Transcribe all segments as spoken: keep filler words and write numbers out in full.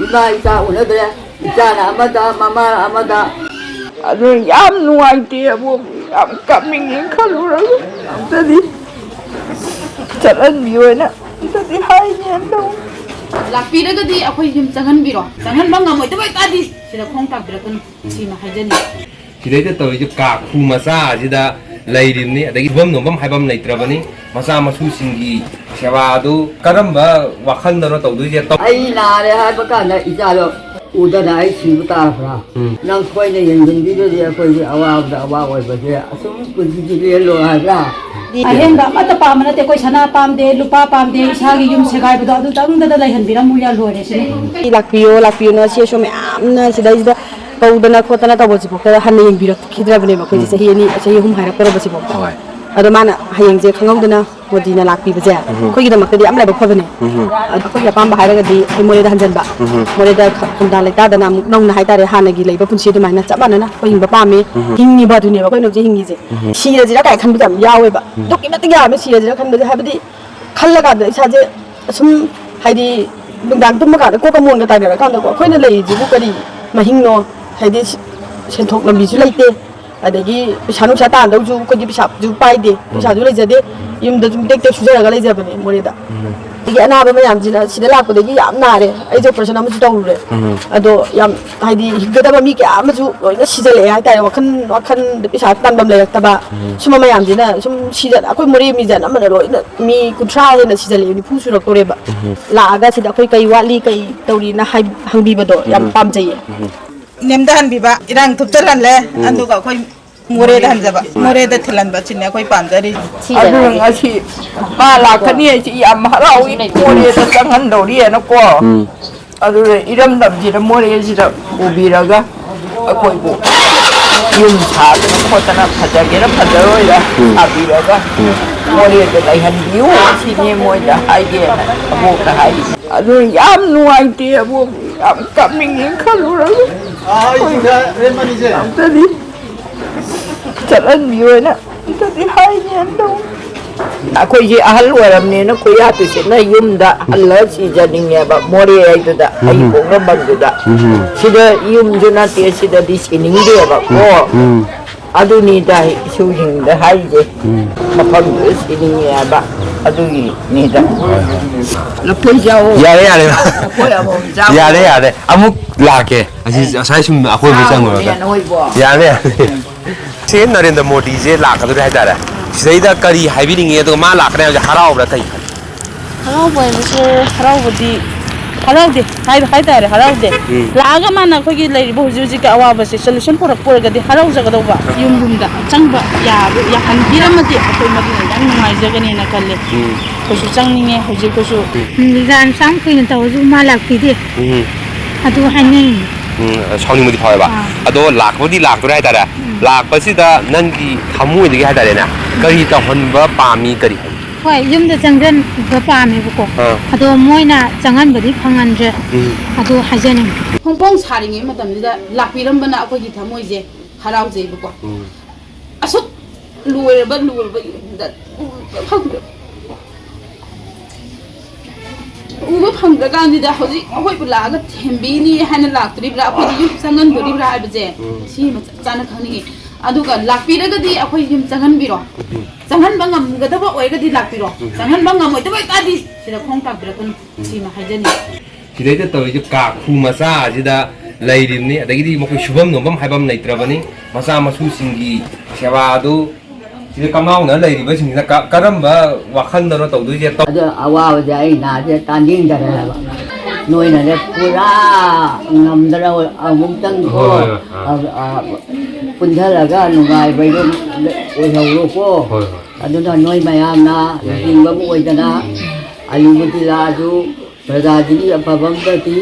ꯏꯃꯥ ꯏꯆꯥ ꯎꯅꯗ꯭ꯔꯦ꯫ ꯏꯆꯥꯅ ꯑꯃꯗ, ꯃꯃꯥꯅ ꯑꯃꯗ꯫ ꯑꯗꯨ ꯌꯥꯝ ꯅꯨꯡꯉꯥꯏꯇꯦ ꯑꯕꯣꯛ, ꯌꯥꯝ ꯀꯞꯅꯤꯡꯉꯦ ꯈꯜꯂꯨꯔꯒ꯫ ꯑꯝꯇꯗꯤ ꯆꯠꯍꯟꯕꯤꯌꯣꯅ ꯑꯝꯇꯗꯤ ꯍꯥꯏꯒꯦꯅ ꯇꯧꯕ꯫ ꯂꯥꯛꯄꯤꯔꯒꯗꯤ ꯑꯩꯈꯣꯏ ꯌꯨꯝ ꯆꯪꯍꯟꯕꯤꯔꯣ꯫ ꯆꯪꯍꯟꯕ ꯉꯝꯃꯣꯏꯗꯕ ꯑꯣꯏꯇꯥꯔꯗꯤ ꯁꯤꯗ ꯈꯣꯡ ꯇꯥꯛꯄꯤꯔꯛꯀꯅꯨ꯫ ꯁꯤꯃ ꯍꯥꯏꯖꯅꯤꯡꯉꯤ꯫ ꯁꯤꯗꯩꯗ ꯇꯧꯔꯤꯁꯦ ꯀꯥ ꯈꯨ ꯃꯆꯥ ꯑꯁꯤꯗ ꯂꯩꯔꯤꯕꯅꯤ, ꯑꯗꯒꯤ ꯁꯨꯐꯝ ꯅꯣꯝꯐꯝ ꯍꯥꯏꯕ ꯑꯃ ꯂꯩꯇ꯭ꯔꯕꯅꯤ꯫ ꯃꯆꯥ ꯃꯁꯨꯁꯤꯡꯒꯤ ꯁꯦꯕꯥꯗꯨ ꯀꯔꯝꯕ ꯋꯥꯈꯜꯗꯅꯣ ꯇꯧꯗꯣꯏꯁꯦ? ꯇꯧ- ꯑꯩ ꯅꯥꯔꯦ ꯍꯥꯏꯕ ꯀꯥꯟꯗ ꯏꯆꯥꯗꯣ ꯎꯗꯅ ꯑꯩ ꯁꯤꯕ ꯇꯥꯔꯕ꯭ꯔꯥ? ꯎꯝ꯫ ꯅꯪ ꯈꯣꯏꯅ ꯌꯦꯡꯁꯤꯟꯕꯤꯗ꯭ꯔꯗꯤ ꯑꯩꯈꯣꯏꯒꯤ ꯑꯋꯥꯕꯗ ꯑꯋꯥ ꯑꯣꯏꯕꯁꯦ ꯑꯁꯨꯝ ꯄꯨꯟꯁꯤꯁꯤ ꯂꯦꯜꯂꯣ ꯍꯥꯏꯕ꯭ꯔꯥ? ꯑꯍꯦꯟꯕ ꯑꯃꯠꯇ ꯄꯥꯝꯕ ꯅꯠꯇꯦ꯫ ꯑꯩꯈꯣꯏ ꯁꯅꯥ ꯄꯥꯝꯗꯦ, ꯂꯨꯄꯥ ꯄꯥꯝꯗꯦ, ꯏꯁꯥꯒꯤ ꯌꯨꯝ ꯁꯦꯒꯥꯏꯕꯗꯣ ꯑꯗꯨꯇꯪꯗꯗ ꯂꯩꯍꯟꯕꯤꯔꯝꯃꯨ ꯌꯥ ꯂꯣꯏꯔꯦ ꯁꯤꯅꯤ꯫ ꯂꯥꯛꯄꯤꯌꯣ, ꯂꯥꯛꯄꯤꯌꯣꯅ ꯁꯤ ꯑꯁꯨꯝ ꯃꯌꯥꯝꯅ ꯁꯤꯗꯩꯁꯤꯗ ꯇꯧꯗꯅ ꯈꯣꯠꯇꯅ ꯇꯧꯕꯁꯤꯐꯥꯎꯗ ꯍꯟꯅ ꯌꯦꯡꯕꯤꯔꯛꯈꯤꯗ꯭ꯔꯕꯅꯦꯕ ꯑꯩꯈꯣꯏꯁꯦ꯫ ꯎꯝ꯫ ꯆꯍꯤ ꯑꯅꯤ, ꯆꯍꯤ ꯑꯍꯨꯝ ꯍꯥꯏꯔꯛꯇꯧꯔꯕꯁꯤꯐꯥꯎ꯫ ꯍꯣꯏ꯫ ꯑꯗꯣ ꯃꯥꯅ ꯍꯌꯦꯡꯁꯦ ꯈꯪꯍꯧꯗꯅ ꯃꯣꯗꯤꯅ ꯂꯥꯛꯄꯤꯕꯁꯦ ꯎꯝ꯫ ꯑꯩꯈꯣꯏꯒꯤꯗꯃꯛꯇꯗꯤ ꯌꯥꯝ ꯂꯥꯏꯕꯛ ꯐꯕꯅꯦ꯫ ꯎꯝ꯫ ꯑꯗꯣ ꯑꯩꯈꯣꯏꯒꯤ ꯑꯄꯥꯝꯕ ꯍꯥꯏꯔꯒꯗꯤ ꯑꯩꯈꯣꯏ ꯃꯣꯔꯦꯗ ꯍꯟꯖꯟꯕ꯫ ꯎꯝ꯫ ꯃꯣꯔꯦꯗ ꯈ-, ꯈꯨꯟꯗꯥ ꯂꯩꯇꯥꯗꯅ ꯑꯃꯨꯛ ꯅꯧꯅ ꯍꯥꯏꯇꯥꯔꯦ, ꯍꯥꯟꯅꯒꯤ ꯂꯩꯕ ꯄꯨꯟꯁꯤ ꯑꯗꯨꯃꯥꯏꯅ ꯆꯞ ꯃꯥꯟꯅꯅ ꯑꯩꯈꯣꯏ ꯍꯤꯡꯕ ꯄꯥꯝꯃꯤ꯫ ꯎꯝ꯫ ꯍꯤꯡꯉꯤꯕ ꯑꯗꯨꯅꯦꯕ ꯑꯩꯈꯣꯏꯅ ꯍꯧꯖꯤꯛ ꯍꯤꯡꯉꯤꯁꯦ꯫ ꯎꯝ꯫ ꯁꯤꯔꯁꯤꯔꯥ ꯀꯥꯏꯅ ꯈꯟꯕꯁꯦ ꯌꯥꯝ ꯌꯥꯎꯋꯦꯕ꯫ ꯎꯝ꯫ ꯑꯗꯨꯛꯀꯤ ꯃꯇꯤꯛ ꯌꯥꯝꯃꯦ ꯁꯤꯔꯁꯤꯔꯥ ꯈꯟꯕꯁꯦ꯫ ꯍꯥꯏꯕꯗꯤ ꯈꯜꯂꯀꯥꯟꯗ ꯏꯁꯥꯁꯦ ꯑꯁꯨꯝ, ꯍꯥꯏꯗꯤ, ꯅꯨꯡꯗꯥꯡ ꯇꯨꯝꯃꯀꯥꯟꯗ ꯀꯣꯛꯀ ꯃꯣꯟꯒ ꯇꯥꯏꯅꯔꯀꯥꯟꯗꯀꯣ, ꯑꯩꯈꯣꯏꯅ ꯂꯩꯔꯤꯁꯤꯕꯨ ꯀꯔꯤ ꯃꯍꯤꯡꯅꯣ? ꯍꯥꯏꯗꯤ, ꯁꯤ-, ꯁꯦꯟꯊꯣꯛ ꯂꯝꯕꯤꯁꯨ ꯂꯩꯇꯦ, ꯑꯗꯒꯤ ꯄꯩꯁꯥ ꯅꯨꯡꯁꯥ ꯇꯥꯟꯗꯧꯁꯨ ꯑꯩꯈꯣꯏꯗꯤ ꯄꯩꯁꯥꯁꯨ ꯄꯥꯏꯗꯦ, ꯎꯝ꯫ ꯄꯩꯁꯥꯁꯨ ꯂꯩꯖꯗꯦ, ꯌꯨꯝꯗ ꯑꯗꯨꯝ ꯇꯦꯛ ꯇꯦꯛ ꯁꯨꯖꯔꯒ ꯂꯩꯖꯕꯅꯦ ꯃꯣꯔꯦꯗ꯫ ꯎꯝ꯫ ꯑꯗꯒꯤ ꯑꯅꯥꯕ ꯃꯌꯥꯝꯁꯤꯅ ꯁꯤꯗ ꯂꯥꯛꯄꯗꯒꯤ ꯌꯥꯝ ꯅꯥꯔꯦ, ꯑꯩꯁꯦ operation ꯑꯃꯁꯨ ꯇꯧꯔꯨꯔꯦ꯫ ꯎꯝ꯫ ꯑꯗꯣ ꯌꯥꯝ, ꯍꯥꯏꯗꯤ, ꯍꯤꯡꯒꯗꯕ ꯃꯤ ꯀꯌꯥ ꯑꯃꯁꯨ ꯂꯣꯏꯅ ꯁꯤꯖꯜꯂꯛꯑꯦ ꯍꯥꯏꯇꯥꯔꯦ, ꯋꯥꯈꯜ, ꯋꯥꯈꯜꯗ ꯄꯩꯁꯥ ꯇꯥꯟꯐꯝ ꯂꯩꯔꯛꯇꯕ꯫ ꯎꯝ꯫ ꯁꯨꯝꯕ ꯃꯌꯥꯝꯁꯤꯅ ꯁꯨꯝ ꯁꯤꯗ ꯑꯩꯈꯣꯏ ꯃꯣꯔꯦ ꯃꯤꯁꯦ ꯑꯅꯝꯕꯅ ꯂꯣꯏꯅ ꯃꯤ ꯀꯨꯟꯊ꯭ꯔꯥ ꯍꯦꯟꯅ ꯁꯤꯖꯜꯂꯛꯑꯦ, ꯅꯤꯐꯨ ꯁꯨꯔꯛꯇꯣꯔꯦꯕ꯫ ꯎꯝ꯫ ꯂꯥꯛꯑꯒ ꯁꯤꯗ ꯑꯩꯈꯣꯏ ꯀꯩ ꯋꯥꯠꯂꯤ, ꯀꯩ ꯇꯧꯔꯤꯅ ꯍꯥꯏ-, ꯍꯪꯕꯤꯕꯗꯣ ꯌꯥꯝ ꯎꯝ꯫ ꯄꯥꯝꯖꯩꯌꯦ꯫ ꯎꯝ꯫ ꯅꯦꯝꯊꯍꯟꯕꯤꯕ, ꯏꯔꯥꯡ ꯊꯨꯞꯆꯜꯍꯜꯂꯦ, ꯎꯝ꯫ ꯑꯗꯨꯒ ꯑꯩꯈꯣꯏ ꯃꯣꯔꯦꯗ ꯍꯟꯖꯕ, ꯃꯣꯔꯦꯗ ꯊꯤꯜꯍꯟꯕ, ꯁꯤꯅꯦ ꯑꯩꯈꯣꯏ ꯄꯥꯝꯖꯔꯤꯁꯦ꯫ ꯑꯗꯨꯅ ꯉꯁꯤ ꯃꯥ ꯂꯥꯛꯀꯅꯤ ꯍꯥꯏꯁꯤ ꯌꯥꯝ ꯍꯔꯥꯎꯏ, ꯃꯣꯔꯦꯗ ꯆꯪꯍꯟꯗꯧꯔꯤꯑꯅꯀꯣ꯫ ꯎꯝ꯫ ꯑꯗꯨꯅ ꯏꯔꯝꯗꯝꯁꯤꯗ, ꯃꯣꯔꯦꯁꯤꯗ ꯄꯨꯕꯤꯔꯒ ꯑꯩꯈꯣꯏꯕꯨ ꯌꯨꯝ ꯁꯥꯗꯅ ꯈꯣꯠꯇꯅ, ꯐꯖꯒꯦꯔꯥ ꯐꯖꯔꯣꯏꯔꯥ ꯎꯝ꯫ ꯁꯥꯕꯤꯔꯒ ꯎꯝ꯫ ꯃꯣꯔꯦꯗ ꯂꯩꯍꯟꯕꯤꯌꯨ, ꯁꯤꯅꯦ ꯃꯣꯏꯗ ꯍꯥꯏꯒꯦꯅ ꯑꯕꯣꯛꯇ ꯍꯥꯏꯔꯤ꯫ ꯑꯗꯨ ꯌꯥꯝ ꯅꯨꯡꯉꯥꯏꯇꯦ ꯑꯕꯣꯛ, ꯌꯥꯝ ꯀꯞꯅꯤꯡꯉꯦ ꯈꯜꯂꯨꯔꯒ꯫ ꯑꯝꯇꯗꯤ ꯆꯠꯍꯟꯕꯤꯌꯣꯅ ꯑꯝꯇꯗꯤ ꯍꯥꯏꯒꯦꯅ ꯇꯧꯕꯅꯤ꯫ ꯑꯩꯈꯣꯏꯁꯦ ꯑꯍꯜ ꯑꯣꯏꯔꯕꯅꯤꯅ ꯈꯨꯌꯥ ꯇꯨꯁꯤꯠꯅ ꯌꯨꯝꯗ ꯍꯜꯂꯒ ꯁꯤꯖꯅꯤꯡꯉꯦꯕ, ꯃꯣꯔꯦ ꯍꯥꯏꯗꯨꯗ, ꯑꯩ ꯎꯝ꯫ ꯄꯣꯛꯅꯐꯝꯗꯨꯗ꯫ ꯎꯝ꯫ ꯁꯤꯗ ꯌꯨꯝꯁꯨ ꯅꯠꯇꯦ, ꯁꯤꯗꯗꯤ ꯁꯤꯅꯤꯡꯗꯦꯕ ꯀꯣ꯫ ꯎꯝ꯫ ꯑꯗꯨꯅꯤꯗ ꯏꯁꯨꯁꯤꯡꯗ ꯍꯥꯏꯔꯤꯁꯦ, ꯎꯝ꯫ ꯃꯐꯝꯗꯨꯗ ꯁꯤꯅꯤꯡꯉꯦ ꯍꯥꯏꯕ, ꯑꯗꯨꯒꯤꯅꯤꯗ꯫ ꯍꯣꯏ, ꯍꯣꯏ꯫ ꯂꯐꯣꯏ ꯆꯥꯎ꯫ ꯌꯥꯔꯦ, ꯌꯥꯔꯦ꯫ ꯂꯐꯣꯏ ꯑꯃꯃꯝ ꯆꯥꯎ꯫ ꯌꯥꯔꯦ, ꯌꯥꯔꯦ꯫ ꯑꯃꯨꯛ ꯂꯥꯛꯀꯦ꯫ ꯑꯁꯤ ꯉꯁꯥꯏ ꯁꯨꯝ ꯑꯩꯈꯣꯏ ꯆꯪꯉꯨꯔꯒ꯫ ꯅꯣꯏꯕꯣ꯫ ꯌꯥꯔꯦ, ꯌꯥꯔꯦ꯫ ꯁꯤ ꯅꯔꯦꯟꯗ꯭ꯔ ꯃꯣꯗꯤꯁꯦ ꯂꯥꯛꯀꯗꯧꯔꯦ ꯍꯥꯏꯇꯥꯔꯦ꯫ ꯁꯤꯗꯩꯗ ꯀꯔꯤ ꯍꯥꯏꯕꯤꯅꯤꯡꯉꯤ, ꯑꯗꯨꯒ ꯃꯥ ꯂꯥꯛꯀꯅꯤ ꯍꯥꯏꯕꯁꯦ ꯍꯔꯥꯎꯕ꯭ꯔꯥ ꯀꯩ ꯈꯜꯂꯤ? ꯍꯔꯥꯎꯕ ꯍꯥꯏꯕꯁꯦ ꯍꯔꯥꯎꯕꯗꯤ ꯍꯔꯥꯎꯗꯦ ꯍꯥꯏꯕ ꯍꯥꯏꯇꯥꯔꯦ, ꯍꯔꯥꯎꯗꯦ꯫ ꯎꯝ꯫ ꯂꯥꯛꯑꯒ ꯃꯥꯅ ꯑꯩꯈꯣꯏꯒꯤ ꯂꯩꯔꯤꯕ ꯍꯧꯖꯤꯛ ꯍꯧꯖꯤꯛꯀꯤ ꯑꯋꯥꯕꯁꯦ solution ꯄꯨꯔꯛꯄ ꯑꯣꯏꯔꯒꯗꯤ ꯍꯔꯥꯎꯖꯒꯗꯧꯕ꯫ ꯌꯨꯝ ꯌꯨꯝꯗ ꯆꯪꯕ ꯌꯥꯕ ꯌꯥꯍꯟꯕꯤꯔꯝꯃꯗꯤ ꯑꯩꯈꯣꯏ ꯃꯗꯨꯅ ꯌꯥꯝ ꯅꯨꯡꯉꯥꯏꯖꯒꯅꯦꯅ ꯈꯜꯂꯦ꯫ ꯎꯝ꯫ ꯑꯩꯈꯣꯏꯁꯨ ꯆꯪꯅꯤꯡꯉꯦ ꯍꯧꯖꯤꯛ ꯑꯩꯈꯣꯏꯁꯨ꯫ ꯎꯝ꯫ ꯎꯝ, ꯂꯤꯂꯥ ꯌꯥꯝ ꯁꯥꯡ ꯀꯨꯏꯅ ꯇꯧꯔꯁꯨ ꯃꯥ ꯂꯥꯛꯄꯤꯗꯦ꯫ ꯎꯝ꯫ ꯑꯗꯨ ꯍꯥꯏꯅꯤꯡꯉꯤ꯫ ꯎꯝ, ꯁꯥꯎꯅꯤꯡꯕꯗꯤ ꯐꯥꯎꯋꯦꯕ꯫ ꯑꯥ꯫ ꯑꯗꯣ ꯂꯥꯛꯄꯨꯗꯤ ꯂꯥꯛꯇꯣꯔꯦ ꯍꯥꯏꯇꯥꯔꯦ꯫ ꯎꯝ꯫ ꯂꯥꯛꯄꯁꯤꯗ ꯅꯪꯒꯤ ꯊꯃꯣꯏꯗꯒꯤ ꯍꯥꯏꯇꯥꯔꯦꯅꯦ, ꯎꯝ꯫ ꯀꯔꯤ ꯇꯧꯍꯟꯕ ꯄꯥꯝꯃꯤ, ꯀꯔꯤ ꯍꯥꯏ? ꯍꯣꯏ, ꯌꯨꯝꯗ ꯆꯪꯖꯟꯕ ꯄꯥꯝꯃꯦꯕꯀꯣ꯫ ꯑꯥ꯫ ꯑꯗꯣ ꯃꯣꯏꯅ ꯆꯪꯍꯟꯕꯗꯤ ꯐꯪꯍꯟꯗ꯭ꯔꯦ꯫ ꯎꯝ꯫ ꯑꯗꯣ ꯍꯥꯏꯖꯅꯤꯡꯉꯤ꯫ ꯐꯣꯡ ꯐꯣꯡ ꯁꯥꯔꯤꯉꯩ ꯃꯇꯝꯁꯤꯗ ꯂꯥꯛꯄꯤꯔꯝꯕꯅ ꯑꯩꯈꯣꯏꯒꯤ ꯊꯃꯣꯏꯁꯦ ꯍꯔꯥꯎꯖꯩꯕꯀꯣ꯫ ꯎꯝ꯫ ꯑꯁꯨꯛ ꯂꯣꯏꯔꯕ, ꯂꯣꯏꯔꯕ ꯌꯨꯝꯗ ꯎꯕ ꯐꯪꯗ꯭ꯔ-, ꯎꯕ ꯐꯪꯗ꯭ꯔꯀꯥꯟꯁꯤꯗ ꯍꯧꯖꯤꯛ ꯑꯩꯈꯣꯏꯕꯨ ꯂꯥꯛꯑꯒ ꯊꯦꯝꯕꯤꯅꯤ ꯍꯥꯏꯅ ꯂꯥꯛꯇꯣꯔꯤꯕ꯭ꯔꯥ, ꯑꯩꯈꯣꯏꯗ ꯌꯨꯝ ꯆꯪꯍꯟꯗꯣꯔꯤꯕ꯭ꯔꯥ ꯍꯥꯏꯕꯁꯦ, ꯎꯝ꯫ ꯁꯤꯃ ꯆꯞ ꯆꯥꯅ ꯈꯪꯅꯤꯡꯉꯤ꯫ ꯑꯗꯨꯒ ꯂꯥꯛꯄꯤꯔꯒꯗꯤ ꯑꯩꯈꯣꯏ ꯌꯨꯝ ꯆꯪꯍꯟꯕꯤꯔꯣ꯫ ꯎꯝ꯫ ꯆꯪꯍꯟꯕ ꯉꯝꯒꯗꯕ ꯑꯣꯏꯔꯒꯗꯤ ꯂꯥꯛꯄꯤꯔꯣ꯫ ꯎꯝ꯫ ꯆꯪꯍꯟꯕ ꯉꯝꯃꯣꯏꯗꯕ ꯑꯣꯏꯇꯥꯔꯗꯤ ꯁꯤꯗ ꯈꯣꯡ ꯊꯥꯡꯕꯤꯔꯛꯀꯅꯨ꯫ ꯎꯝ꯫ ꯁꯤꯃ ꯍꯥꯏꯖꯅꯤꯡꯉꯤ꯫ ꯁꯤꯗꯩꯗ ꯇꯧꯔꯤꯁꯦ ꯀꯥꯈꯨ ꯃꯆꯥ ꯑꯁꯤꯗ ꯂꯩꯔꯤꯕꯅꯤ, ꯑꯗꯒꯤꯗꯤ ꯃꯈꯣꯏ ꯁꯨꯐꯝ ꯅꯣꯝꯐꯝ ꯍꯥꯏꯕ ꯑꯃ ꯂꯩꯇ꯭ꯔꯕꯅꯤ꯫ ꯃꯆꯥ ꯃꯁꯨꯁꯤꯡꯒꯤ ꯁꯦꯕꯥ ꯑꯗꯨ ꯁꯤꯗ ꯀꯃꯥꯎꯅ ꯂꯩꯔꯤꯕꯁꯤꯡꯁꯤꯅ ꯀ-, ꯀꯔꯝꯕ ꯋꯥꯈꯜꯗꯅꯣ ꯇꯧꯗꯣꯏꯁꯦ? ꯇꯧ- ꯑꯗꯣ ꯑꯋꯥꯕꯁꯦ ꯑꯩ ꯅꯥꯁꯦ ꯇꯥꯅꯤꯡꯗꯔꯦ ꯍꯥꯏꯕ꯫ ꯅꯣꯏꯅꯅꯦ ꯄꯨꯔꯥ ꯉꯝꯗꯅ ꯑꯃꯨꯛꯇꯪ ꯀꯣ, ꯍꯣꯏ, ꯍꯣꯏ, ꯑꯥ꯫ ꯑ-, ꯑ-, ꯄꯨꯟꯊꯔꯒ ꯅꯨꯡꯉꯥꯏꯕ ꯑꯣꯏꯍꯧꯔꯣꯀꯣ꯫ ꯍꯣꯏ, ꯍꯣꯏ꯫ ꯑꯗꯨꯅ ꯅꯣꯏ ꯃꯌꯥꯝꯅ ꯌꯥꯏ, ꯌꯥꯏ꯫ ꯂꯨꯆꯤꯡꯕ ꯑꯃ ꯑꯣꯏꯗꯅ ꯎꯝ꯫ ꯑꯂꯤꯃꯨꯗꯤꯂꯥꯁꯨ ꯄ꯭ꯔꯖꯥꯁꯤꯒꯤ ꯑꯐꯕ ꯑꯝꯇꯗꯤ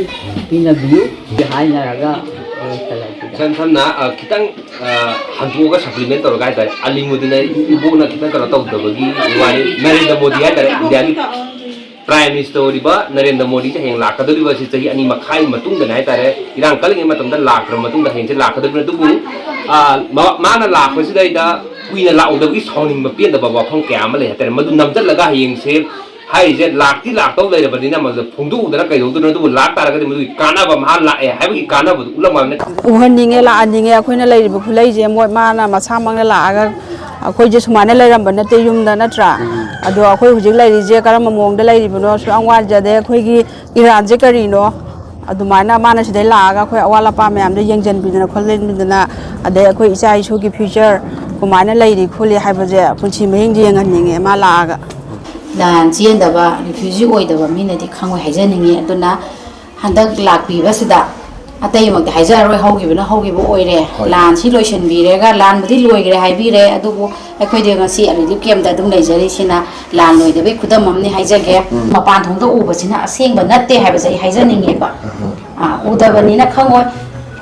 ꯄꯤꯅꯕꯤꯌꯨ ꯍꯥꯏꯅꯔꯒ ꯂꯣꯏꯁꯤꯜꯂꯁꯤꯗ꯫ ꯏꯁꯝ ꯁꯝꯅ, ꯑ, ꯈꯤꯇꯪ, ꯑ, ꯍꯟꯗꯣꯛꯑꯒ supplement ꯇꯧꯔꯒ ꯍꯥꯏꯇꯥꯔꯦ, ꯑꯂꯤꯃꯨꯗꯤꯟ ꯏꯕꯣꯛꯅ ꯈꯤꯇꯪ ꯀꯩꯅꯣ ꯇꯧꯗꯕꯒꯤ ꯋꯥꯅꯤ, ꯅꯔꯦꯟꯗ꯭ꯔ ꯃꯣꯗꯤ ꯍꯥꯏꯇꯥꯔꯦ, ꯏꯟꯗꯤꯌꯥꯒꯤ ꯄ꯭ꯔꯥꯏꯝ ꯃꯤꯅꯤꯁꯇꯔ ꯑꯣꯏꯔꯤꯕ ꯅꯔꯦꯟꯗ꯭ꯔ ꯃꯣꯗꯤꯁꯦ ꯍꯌꯦꯡ ꯂꯥꯛꯀꯗꯧꯔꯤꯕ ꯑꯁꯤ ꯆꯍꯤ ꯑꯅꯤ ꯃꯈꯥꯏ ꯃꯇꯨꯡꯗꯅꯦ ꯍꯥꯏꯇꯥꯔꯦ, ꯏꯔꯥꯡ ꯀꯜꯂꯤꯉꯩ ꯃꯇꯝꯗ ꯂꯥꯛꯇ꯭ꯔꯕ ꯃꯇꯨꯡꯗ ꯍꯌꯦꯡꯁꯦ ꯂꯥꯛꯀꯗꯧꯔꯤꯕꯅꯤ꯫ ꯑꯗꯨꯕꯨ, ꯑ, ꯃ-, ꯃꯥꯅ ꯂꯥꯛꯄꯁꯤꯗꯩꯗ ꯀꯨꯏꯅ ꯂꯥꯛꯎꯗꯕꯒꯤ ꯁꯥꯎꯅꯤꯡꯕ ꯄꯦꯟꯗꯕ ꯋꯥꯐꯝ ꯀꯌꯥ ꯑꯃ ꯂꯩ ꯍꯥꯏꯇꯥꯔꯦ꯫ ꯃꯗꯨ ꯅꯝꯁꯤꯜꯂꯒ ꯍꯌꯦꯡꯁꯦ ꯍꯥꯏꯔꯤꯁꯦ ꯂꯥꯛꯇꯤ ꯂꯥꯛꯇꯧ ꯂꯩꯔꯕꯅꯤꯅ ꯃꯗꯨ ꯐꯣꯡꯗꯣꯛꯎꯗꯅ ꯀꯩꯗꯧꯗꯣꯏꯅꯣ? ꯑꯗꯨꯕꯨ ꯂꯥꯛ ꯇꯥꯔꯒꯗꯤ ꯃꯗꯨꯒꯤ ꯀꯥꯟꯅꯕ, ꯃꯍꯥꯛ ꯂꯥꯛꯑꯦ ꯍꯥꯏꯕꯒꯤ ꯀꯥꯟꯅꯕꯗꯨ ꯎꯠꯂꯝꯃꯕꯅꯤꯅ꯫ ꯎꯍꯟꯅꯤꯡꯉꯦ, ꯂꯥꯛꯍꯟꯅꯤꯡꯉꯦ꯫ ꯑꯩꯈꯣꯏꯅ ꯂꯩꯔꯤꯕ ꯈꯨꯂꯩꯁꯦ ꯃꯣꯏ, ꯃꯥꯅ ꯃꯁꯥꯃꯛꯅ ꯂꯥꯛꯑꯒ ꯑꯩꯈꯣꯏꯁꯦ ꯁꯨꯃꯥꯏꯅ ꯂꯩꯔꯝꯕ ꯅꯠꯇꯦ ꯌꯨꯝꯗ, ꯅꯠꯇ꯭ꯔꯥ? ꯑꯗꯣ ꯑꯩꯈꯣꯏ ꯍꯧꯖꯤꯛ ꯂꯩꯔꯤꯁꯦ ꯀꯔꯝꯕ ꯃꯑꯣꯡꯗ ꯂꯩꯔꯤꯕꯅꯣ? ꯁꯨꯛꯌꯥꯝ ꯋꯥꯖꯗꯦ꯫ ꯑꯩꯈꯣꯏꯒꯤ ꯏꯔꯥꯟꯁꯦ ꯀꯔꯤꯅꯣ? ꯑꯗꯨꯃꯥꯏꯅ ꯃꯥꯅ ꯁꯤꯗꯩ ꯂꯥꯛꯑꯒ ꯑꯩꯈꯣꯏ ꯑꯋꯥꯠ ꯑꯄꯥ ꯃꯌꯥꯝꯗꯣ ꯌꯦꯡꯁꯤꯟꯕꯤꯗꯅ ꯈꯣꯠꯍꯟꯕꯤꯗꯅ, ꯑꯗꯩ ꯑꯩꯈꯣꯏ ꯏꯆꯥ ꯏꯁꯨꯒꯤ ꯐ꯭ꯌꯨꯆꯔ ꯀꯃꯥꯏꯅ ꯂꯩꯔꯤ ꯈꯣꯠꯂꯤ ꯍꯥꯏꯕꯁꯦ ꯄꯨꯟꯁꯤ ꯃꯍꯤꯡꯁꯦ ꯌꯦꯡꯍꯟꯅꯤꯡꯉꯦ ꯃꯥ ꯂꯥꯛꯑꯒ꯫ ꯂꯥꯟ ꯆꯦꯟꯗꯕ, ꯔꯤꯐ꯭ꯌꯨꯖꯤ ꯑꯣꯏꯗꯕ ꯃꯤꯅꯗꯤ ꯈꯪꯉꯣꯏ ꯍꯥꯏꯖꯅꯤꯡꯉꯤ꯫ ꯑꯗꯨꯅ ꯍꯟꯗꯛ ꯂꯥꯛꯄꯤꯕꯁꯤꯗ ꯑꯇꯩꯃꯛꯇꯤ ꯍꯥꯏꯖꯔꯔꯣꯏ, ꯍꯧꯈꯤꯕꯅ ꯍꯧꯈꯤꯕ ꯑꯣꯏꯔꯦ꯫ ꯍꯣꯏ꯫ ꯂꯥꯟꯁꯤ ꯂꯣꯏꯁꯤꯟꯕꯤꯔꯒ, ꯂꯥꯟꯕꯨꯗꯤ ꯂꯣꯏꯈ꯭ꯔꯦ ꯍꯥꯏꯕꯤꯔꯦ, ꯑꯗꯨꯕꯨ ꯑꯩꯈꯣꯏꯗꯤ ꯉꯁꯤ ꯔꯤꯂꯤꯐ ꯀꯦꯝꯞꯇ ꯑꯗꯨꯝ ꯂꯩꯖꯔꯤꯁꯤꯅ ꯂꯥꯟ ꯂꯣꯏꯗꯕꯒꯤ ꯈꯨꯗꯝ ꯑꯃꯅꯤ ꯍꯥꯏꯖꯒꯦ꯫ ꯎꯝ꯫ ꯃꯄꯥꯟ ꯊꯣꯡꯗ ꯎꯕꯁꯤꯅ ꯑꯁꯦꯡꯕ ꯅꯠꯇꯦ ꯍꯥꯏꯕꯁꯦ ꯑꯩ ꯍꯥꯏꯖꯅꯤꯡꯉꯦꯕ꯫ ꯑꯍ꯫ ꯑꯥ, ꯎꯗꯕꯅꯤꯅ ꯈꯪꯉꯣꯏ꯫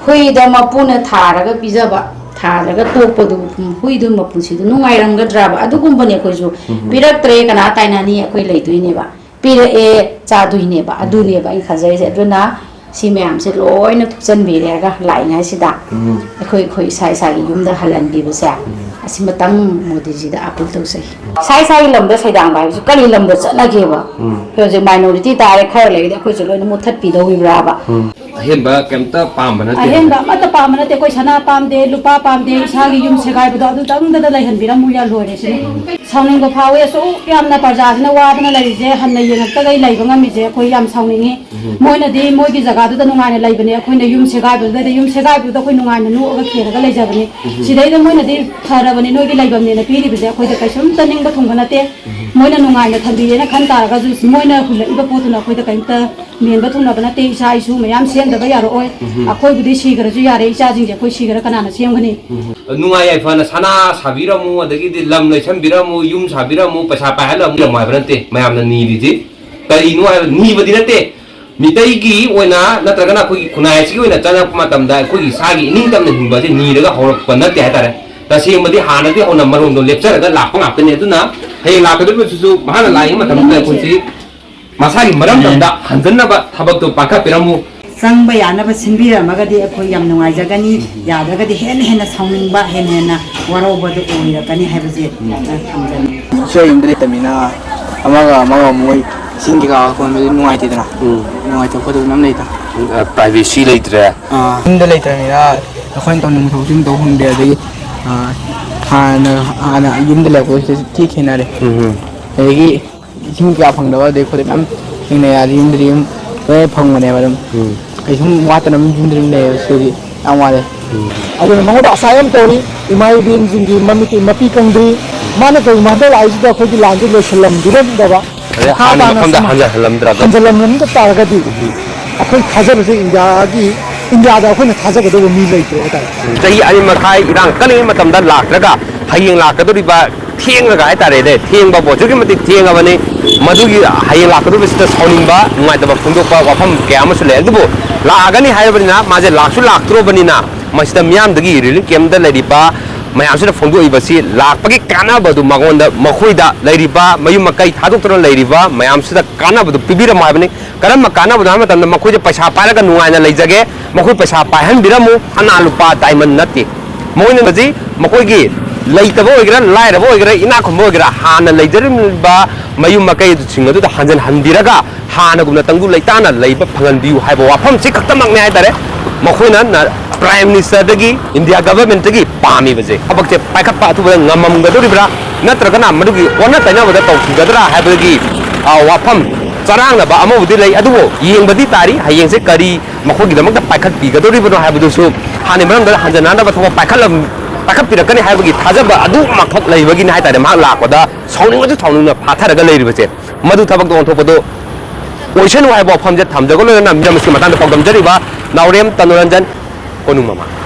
ꯍꯨꯏꯗ ꯃꯄꯨꯅ ꯊꯥꯔꯒ ꯄꯤꯖꯕ, ꯊꯥꯔꯒ ꯇꯣꯛꯄꯗꯨ, ꯎꯝ, ꯍꯨꯏꯗꯨ ꯃꯄꯨꯟꯁꯤꯗꯨ ꯅꯨꯡꯉꯥꯏꯔꯝꯒꯗ꯭ꯔꯕ? ꯑꯗꯨꯒꯨꯝꯕꯅꯦ ꯑꯩꯈꯣꯏꯁꯨ꯫ ꯎꯝ꯫ ꯄꯤꯔꯛꯇ꯭ꯔꯦ, ꯀꯅꯥ ꯇꯥꯏꯅꯅꯤ? ꯑꯩꯈꯣꯏ ꯂꯩꯗꯣꯏꯅꯦꯕ꯫ ꯄꯤꯔꯛꯑꯦ, ꯆꯥꯗꯣꯏꯅꯦꯕ꯫ ꯑꯗꯨꯅꯦꯕ ꯑꯩꯅ ꯈꯟꯖꯔꯤꯁꯦ꯫ ꯑꯗꯨꯅ ꯁꯤ ꯃꯌꯥꯝꯁꯦ ꯂꯣꯏꯅ ꯊꯨꯞꯆꯟꯕꯤꯔꯦꯒ ꯂꯥꯛꯏꯉꯩꯁꯤꯗ ꯎꯝ꯫ ꯑꯩꯈꯣꯏ, ꯑꯩꯈꯣꯏ ꯏꯁꯥ ꯏꯁꯥꯒꯤ ꯌꯨꯝꯗ ꯍꯜꯍꯟꯕꯤꯕꯁꯦ, ꯎꯝ꯫ ꯑꯁꯤꯃꯇꯪ ꯃꯣꯗꯤꯖꯤꯗ ꯑꯥꯄꯤꯜ ꯇꯧꯖꯩ꯫ ꯏꯁꯥ ꯏꯁꯥꯒꯤ ꯂꯝꯗ ꯁꯩꯗꯥꯡꯕ ꯍꯥꯏꯕꯁꯤ ꯀꯔꯤ ꯂꯝꯗ ꯆꯠꯅꯒꯦꯕ? ꯎꯝ꯫ ꯑꯩꯈꯣꯏ ꯍꯧꯖꯤꯛ ꯃꯥꯏꯅꯣꯔꯤꯇꯤ ꯇꯥꯔꯦ, ꯈꯔ ꯂꯩꯔꯗꯤ ꯑꯩꯈꯣꯏꯁꯨ ꯂꯣꯏꯅ ꯃꯨꯠꯊꯠꯄꯤꯗꯧꯔꯤꯕ꯭ꯔꯥꯕ? ꯎꯝ꯫ ꯑꯍꯦꯟꯕ ꯀꯩꯝꯇ ꯄꯥꯝꯕ ꯅꯠꯇꯦ꯫ ꯑꯍꯦꯟꯕ ꯑꯃꯠꯇ ꯄꯥꯝꯕ ꯅꯠꯇꯦ꯫ ꯑꯩꯈꯣꯏ ꯁꯅꯥ ꯄꯥꯝꯗꯦ, ꯂꯨꯄꯥ ꯄꯥꯝꯗꯦ, ꯏꯁꯥꯒꯤ ꯌꯨꯝ ꯁꯦꯒꯥꯏꯕꯗꯣ ꯑꯗꯨꯇꯪꯗꯗ ꯂꯩꯍꯟꯕꯤꯔꯝꯃꯨ ꯌꯥ ꯂꯣꯏꯔꯦ ꯁꯤꯅꯤ꯫ ꯁꯥꯎꯅꯤꯡꯕ ꯐꯥꯎꯋꯤ꯫ ꯑꯁꯨꯛ ꯌꯥꯝꯅ ꯄ꯭ꯔꯖꯥꯁꯤꯅ ꯋꯥꯗꯅ ꯂꯩꯔꯤꯁꯦ ꯍꯟꯅ ꯌꯦꯡꯉꯛꯇꯈꯩ ꯂꯩꯕ ꯉꯝꯃꯤꯁꯦ ꯑꯩꯈꯣꯏ ꯌꯥꯝ ꯁꯥꯎꯅꯤꯡꯉꯤ꯫ ꯎꯝ꯫ ꯃꯣꯏꯅꯗꯤ ꯃꯣꯏꯒꯤ ꯖꯒꯥꯗꯨꯗ ꯅꯨꯡꯉꯥꯏꯅ ꯂꯩꯕꯅꯦ, ꯑꯩꯈꯣꯏꯅ ꯌꯨꯝ ꯁꯦꯒꯥꯏꯕꯗꯨꯗꯩꯗ, ꯌꯨꯝ ꯁꯦꯒꯥꯏꯕꯗꯨꯗ ꯑꯩꯈꯣꯏ ꯅꯨꯡꯉꯥꯏꯅ ꯅꯣꯛꯑꯒ ꯈꯦꯔꯒ ꯂꯩꯖꯕꯅꯤ꯫ ꯎꯝ꯫ ꯁꯤꯗꯩꯗ ꯃꯣꯏꯅꯗꯤ ꯐꯔꯕꯅꯤ ꯅꯣꯏꯒꯤ ꯂꯩꯐꯝꯅꯦꯅ ꯄꯤꯔꯤꯕꯁꯦ ꯑꯩꯈꯣꯏꯗ ꯀꯩꯁꯨꯝꯇ ꯅꯤꯡꯕ ꯊꯨꯡꯕ ꯅꯠꯇꯦ꯫ ꯎꯝ꯫ ꯃꯣꯏꯅ ꯅꯨꯡꯉꯥꯏꯅ ꯊꯝꯕꯤꯔꯦꯅ ꯈꯟ ꯇꯥꯔꯒꯁꯨ ꯃꯣꯏꯅ ꯍꯨꯜꯂꯛꯏꯕ ꯄꯣꯠꯇꯨꯅ ꯑꯩꯈꯣꯏꯗ ꯀꯩꯝꯇ ꯃꯦꯟꯕ ꯊꯨꯡꯅꯕ ꯅꯠꯇꯦ꯫ ꯏꯆꯥ ꯏꯁꯨ ꯃꯌꯥꯝ ꯁꯦꯝꯗꯕ ꯌꯥꯔꯛꯑꯣꯏ꯫ ꯎꯝ꯫ ꯑꯩꯈꯣꯏꯕꯨꯗꯤ ꯁꯤꯈ꯭ꯔꯁꯨ ꯌꯥꯔꯦ, ꯏꯆꯥꯁꯤꯡꯁꯦ ꯑꯩꯈꯣꯏ ꯁꯤꯈ꯭ꯔ ꯀꯅꯥꯅ ꯁꯦꯝꯒꯅꯤ? ꯎꯝ꯫ ꯅꯨꯡꯉꯥꯏ ꯌꯥꯏꯐꯅ ꯁꯅꯥ ꯁꯥꯕꯤꯔꯝꯃꯨ, ꯑꯗꯒꯤꯗꯤ ꯂꯝ ꯂꯩꯁꯟꯕꯤꯔꯝꯃꯨ, ꯌꯨꯝ ꯁꯥꯕꯤꯔꯝꯃꯨ, ꯄꯩꯁꯥ ꯄꯥꯏꯍꯜꯂꯝꯃꯨ ꯍꯥꯏꯕ ꯅꯠꯇꯦ ꯃꯌꯥꯝꯅ ꯅꯤꯔꯤꯁꯤ꯫ ꯀꯔꯤꯅꯣ ꯍꯥꯏꯕ, ꯅꯤꯕꯗꯤ ꯅꯠꯇꯦ, ꯃꯤꯇꯩꯒꯤ ꯑꯣꯏꯅ ꯅꯠꯇ꯭ꯔꯒꯅ ꯑꯩꯈꯣꯏꯒꯤ ꯈꯨꯟꯅꯥꯏ ꯑꯁꯤꯒꯤ ꯑꯣꯏꯅ ꯆꯪꯉꯛꯄ ꯃꯇꯝꯗ ꯑꯩꯈꯣꯏꯒꯤ ꯏꯁꯥꯒꯤ ꯏꯅꯤꯡꯇꯝꯅ ꯍꯤꯡꯕ ꯑꯁꯤ ꯅꯤꯔꯒ ꯍꯧꯔꯛꯄ ꯅꯠꯇꯦ ꯍꯥꯏꯇꯥꯔꯦ꯫ ꯇꯁꯦꯡꯕꯗꯤ ꯍꯥꯟꯅꯗꯤ ꯍꯧꯅ ꯃꯔꯣꯝꯗꯣꯝ ꯂꯦꯞꯆꯔꯒ ꯂꯥꯛꯄ ꯉꯥꯛꯇꯅꯤ꯫ ꯑꯗꯨꯅ ꯍꯌꯦꯡ ꯂꯥꯛꯀꯗꯧꯔꯤꯕꯁꯤꯁꯨ ꯃꯍꯥꯛꯅ ꯂꯥꯛꯏꯉꯩ ꯃꯇꯝꯗ ꯑꯩꯈꯣꯏꯁꯤ ꯃꯁꯥꯒꯤ ꯃꯔꯝꯗꯝꯗ ꯍꯟꯖꯟꯅꯕ ꯊꯕꯛꯇꯨ ꯄꯥꯏꯈꯠꯄꯤꯔꯝꯃꯨ꯫ ꯆꯪꯕ ꯌꯥꯅꯕ ꯁꯤꯟꯕꯤꯔꯝꯃꯒꯗꯤ ꯑꯩꯈꯣꯏ ꯌꯥꯝ ꯅꯨꯡꯉꯥꯏꯖꯒꯅꯤ꯫ ꯌꯥꯗ꯭ꯔꯒꯗꯤ ꯍꯦꯟꯅ ꯍꯦꯟꯅ ꯁꯥꯎꯅꯤꯡꯕ, ꯍꯦꯟꯅ ꯍꯦꯟꯅ ꯋꯥꯔꯧꯕꯗꯨ ꯑꯣꯏꯔꯛꯀꯅꯤ ꯍꯥꯏꯕꯁꯦ, ꯎꯝ, ꯑ, ꯊꯝꯖꯅꯤꯡꯉꯤ꯫ ꯑꯩꯈꯣꯏ ꯌꯨꯝꯗ ꯂꯩꯇꯕꯅꯤꯅ ꯑꯃꯒ ꯑꯃꯒ ꯃꯣꯏ ꯏꯁꯤꯡ ꯀꯩꯀꯥ ꯍꯣꯟꯕꯗꯤ ꯅꯨꯡꯉꯥꯏꯇꯦꯗꯅ꯫ ꯎꯝ꯫ ꯅꯨꯡꯉꯥꯏꯇꯕ ꯈꯣꯠꯇꯕ ꯃꯌꯥꯝ ꯂꯩꯗꯅ꯫ ꯑ, privacy ꯂꯩꯇ꯭ꯔꯦ꯫ ꯑꯥ, ꯌꯨꯝꯗ ꯂꯩꯇ꯭ꯔꯕꯅꯤꯅ ꯑꯩꯈꯣꯏꯅ ꯇꯧꯅꯤꯡꯕ ꯊꯕꯛꯁꯨ ꯑꯗꯨꯝ ꯇꯧ ꯐꯪꯗꯦ꯫ ꯑꯗꯒꯤ, ꯑꯥ, ꯍꯥꯟꯅ, ꯍꯥꯟꯅ ꯌꯨꯝꯗ ꯂꯩꯔꯛꯄꯁꯤꯗ ꯊꯤ ꯈꯦꯠꯅꯔꯦ꯫ ꯎꯝ꯫ ꯑꯗꯒꯤ ꯏꯁꯤꯡ ꯀꯌꯥ ꯐꯪꯗꯕ, ꯑꯗꯩ ꯈꯣꯠꯇꯕ ꯃꯌꯥꯝ ꯊꯦꯡꯅꯩ꯫ ꯑꯗꯩ ꯌꯨꯝꯗꯗꯤ ꯑꯗꯨꯝ ꯂꯣꯏꯅ ꯐꯪꯕꯅꯦꯕ ꯑꯗꯨꯝ꯫ ꯎꯝ꯫ ꯀꯩꯁꯨꯝ ꯋꯥꯠꯇꯅ ꯑꯗꯨꯝ ꯌꯨꯝꯗ ꯑꯗꯨꯝ ꯂꯩꯌꯦꯕ ꯁꯤꯗꯤ꯫ ꯌꯥꯝ ꯋꯥꯔꯦ꯫ ꯎꯝ꯫ ꯑꯗꯨꯅ ꯃꯉꯣꯟꯗ ꯑꯁꯥ ꯌꯥꯝ ꯇꯧꯔꯤ꯫ ꯏꯃꯥ ꯏꯕꯦꯟꯁꯤꯡꯒꯤ ꯃꯃꯤꯠꯇꯤ ꯃꯄꯤ ꯀꯪꯗ꯭ꯔꯤ꯫ ꯃꯥꯅ ꯀꯔꯤꯒꯨꯝꯕ ꯍꯟꯗꯛ ꯂꯥꯛꯏꯁꯤꯗ ꯑꯩꯈꯣꯏꯒꯤ ꯂꯥꯟꯁꯦ ꯂꯣꯏꯁꯤꯜꯂꯝꯕꯤꯔꯝꯗꯕ, ꯑꯗꯩ ꯃꯈꯥ ꯍꯥꯟꯅ ꯇꯥꯅ ꯃꯐꯝꯗ ꯁꯨꯝ ꯍꯟꯖꯜꯍꯜꯂꯝꯗ꯭ꯔꯒ ꯍꯟꯖꯜꯂꯝꯗ ꯇꯥꯔꯒꯗꯤ ꯎꯝ꯫ ꯑꯩꯈꯣꯏ ꯊꯥꯖꯕꯁꯦ ꯏꯟꯗꯤꯌꯥꯒꯤ, ꯏꯟꯗꯤꯌꯥꯗ ꯑꯩꯈꯣꯏꯅ ꯊꯥꯖꯒꯗꯧꯕ ꯃꯤ ꯂꯩꯇ꯭ꯔꯦ ꯍꯥꯏꯇꯥꯔꯦ꯫ ꯆꯍꯤ ꯑꯅꯤ ꯃꯈꯥꯏ ꯏꯔꯥꯡ ꯀꯜꯂꯤꯉꯩ ꯃꯇꯝꯗ ꯂꯥꯛꯇ꯭ꯔꯒ ꯍꯌꯦꯡ ꯂꯥꯛꯀꯗꯧꯔꯤꯕ ꯊꯦꯡꯉꯒ ꯍꯥꯏꯇꯥꯔꯦꯅꯦ, ꯊꯦꯡꯕꯕꯨ ꯑꯁꯨꯛꯀꯤ ꯃꯇꯤꯛ ꯊꯦꯡꯉꯕꯅꯤ꯫ ꯃꯗꯨꯒꯤ ꯍꯌꯦꯡ ꯂꯥꯛꯀꯗꯧꯔꯤꯕꯁꯤꯗ ꯁꯥꯎꯅꯤꯡꯕ, ꯅꯨꯡꯉꯥꯏꯇꯕ ꯐꯣꯡꯗꯣꯛꯄ ꯋꯥꯐꯝ ꯀꯌꯥ ꯑꯃꯁꯨ ꯂꯩ꯫ ꯑꯗꯨꯕꯨ ꯂꯥꯛꯑꯒꯅꯤ ꯍꯥꯏꯔꯕꯅꯤꯅ ꯃꯥꯁꯦ ꯂꯥꯛꯁꯨ ꯂꯥꯛꯇ꯭ꯔꯣꯕꯅꯤꯅ ꯃꯁꯤꯗ ꯃꯤꯌꯥꯝꯗꯒꯤ relief camp ꯗ ꯂꯩꯔꯤꯕ ꯃꯌꯥꯝꯁꯤꯅ ꯐꯣꯡꯗꯣꯛꯏꯕꯁꯤ ꯂꯥꯛꯄꯒꯤ ꯀꯥꯟꯅꯕꯗꯨ ꯃꯉꯣꯟꯗ, ꯃꯈꯣꯏꯗ ꯂꯩꯔꯤꯕ ꯃꯌꯨꯝ ꯃꯀꯩ ꯊꯥꯗꯣꯛꯇꯨꯅ ꯂꯩꯔꯤꯕ ꯃꯌꯥꯝꯁꯤꯗ ꯀꯥꯟꯅꯕꯗꯨ ꯄꯤꯕꯤꯔꯝꯃꯣ ꯍꯥꯏꯕꯅꯤ꯫ ꯀꯔꯝꯕ ꯀꯥꯟꯅꯕꯅꯣ ꯍꯥꯏꯕ ꯃꯇꯝꯗ ꯃꯈꯣꯏꯁꯦ ꯄꯩꯁꯥ ꯄꯥꯏꯔꯒ ꯅꯨꯡꯉꯥꯏꯅ ꯂꯩꯖꯒꯦ, ꯃꯈꯣꯏ ꯄꯩꯁꯥ ꯄꯥꯏꯍꯟꯕꯤꯔꯝꯃꯨ, ꯁꯅꯥ ꯂꯨꯄꯥ diamond ꯅꯠꯇꯦ꯫ ꯃꯈꯣꯏꯅ ꯍꯧꯖꯤꯛ ꯃꯈꯣꯏꯒꯤ ꯂꯩꯇꯕ ꯑꯣꯏꯒꯦꯔꯥ, ꯂꯥꯏꯔꯕ ꯑꯣꯏꯒꯦꯔꯥ, ꯏꯅꯥꯛ ꯈꯨꯟꯕ ꯑꯣꯏꯒꯦꯔꯥ, ꯍꯥꯟꯅ ꯂꯩꯖꯔꯝꯂꯤꯕ ꯃꯌꯨꯝ ꯃꯀꯩꯁꯤꯡ ꯑꯗꯨꯗ ꯍꯟꯖꯤꯟꯍꯟꯕꯤꯔꯒ ꯍꯥꯟꯅꯒꯨꯝꯅ ꯇꯪꯗꯨ ꯂꯩꯇꯥꯅ ꯂꯩꯕ ꯐꯪꯍꯟꯕꯤꯌꯨ ꯍꯥꯏꯕ ꯋꯥꯐꯝꯁꯤ ꯈꯛꯇꯃꯛꯅꯤ ꯍꯥꯏꯇꯥꯔꯦ꯫ ꯃꯈꯣꯏꯅ ꯅ-, Prime Minister ꯗꯒꯤ, India Government ꯇꯒꯤ ꯄꯥꯝꯃꯤꯕꯁꯦ꯫ ꯊꯕꯛꯁꯦ ꯄꯥꯏꯈꯠꯄ ꯑꯊꯨꯕꯗ ꯉꯝꯃꯝꯒꯗꯧꯔꯤꯕ꯭ꯔꯥ, ꯅꯠꯇ꯭ꯔꯒꯅ ꯃꯗꯨꯒꯤ ꯑꯣꯟꯅ ꯇꯩꯅꯕꯗ ꯇꯧꯈꯤꯒꯗ꯭ꯔꯥ ꯍꯥꯏꯕꯒꯤ, ꯑ, ꯋꯥꯐꯝ ꯆꯔꯥꯡꯅꯕ ꯑꯃꯕꯨꯗꯤ ꯂꯩ꯫ ꯑꯗꯨꯕꯨ ꯌꯦꯡꯕꯗꯤ ꯇꯥꯔꯤ, ꯍꯌꯦꯡꯁꯦ ꯀꯔꯤ ꯃꯈꯣꯏꯒꯤꯗꯃꯛꯇ ꯄꯥꯏꯈꯠꯄꯤꯒꯗꯧꯔꯤꯕꯅꯣ ꯍꯥꯏꯕꯗꯨꯁꯨ ꯍꯥꯟꯅ ꯃꯔꯝꯗ ꯍꯟꯖꯟꯅꯅꯕ ꯊꯕꯛ ꯄꯥꯏꯈꯠꯂꯝ-, ꯄꯥꯏꯈꯠꯄꯤꯔꯛꯀꯅꯤ ꯍꯥꯏꯕꯒꯤ ꯊꯥꯖꯕ ꯑꯗꯨꯃꯛꯈꯛ ꯂꯩꯕꯒꯤꯅꯤ ꯍꯥꯏꯇꯥꯔꯦ꯫ ꯃꯍꯥꯛ ꯂꯥꯛꯄꯗ ꯁꯥꯎꯅꯤꯡꯉꯁꯨ ꯁꯥꯎꯅꯤꯡꯅ ꯐꯥꯊꯔꯒ ꯂꯩꯔꯤꯕꯁꯦ꯫ ꯃꯗꯨ ꯊꯕꯛꯇ ꯑꯣꯟꯊꯣꯛꯄꯗꯣ ꯑꯣꯏꯁꯅꯨ ꯍꯥꯏꯕ ꯋꯥꯐꯝꯁꯦ ꯊꯝꯖꯒ ꯂꯣꯏꯅꯅ ꯃꯤꯔꯝ ꯑꯁꯤꯒꯤ ꯃꯇꯥꯡꯗ ꯄꯥꯎꯗꯝꯖꯔꯤꯕ ꯅꯥꯎꯔꯦꯝ ꯇꯅꯨꯔꯟꯖꯟ ꯀꯣꯅꯨꯡ ꯃꯃꯥ꯫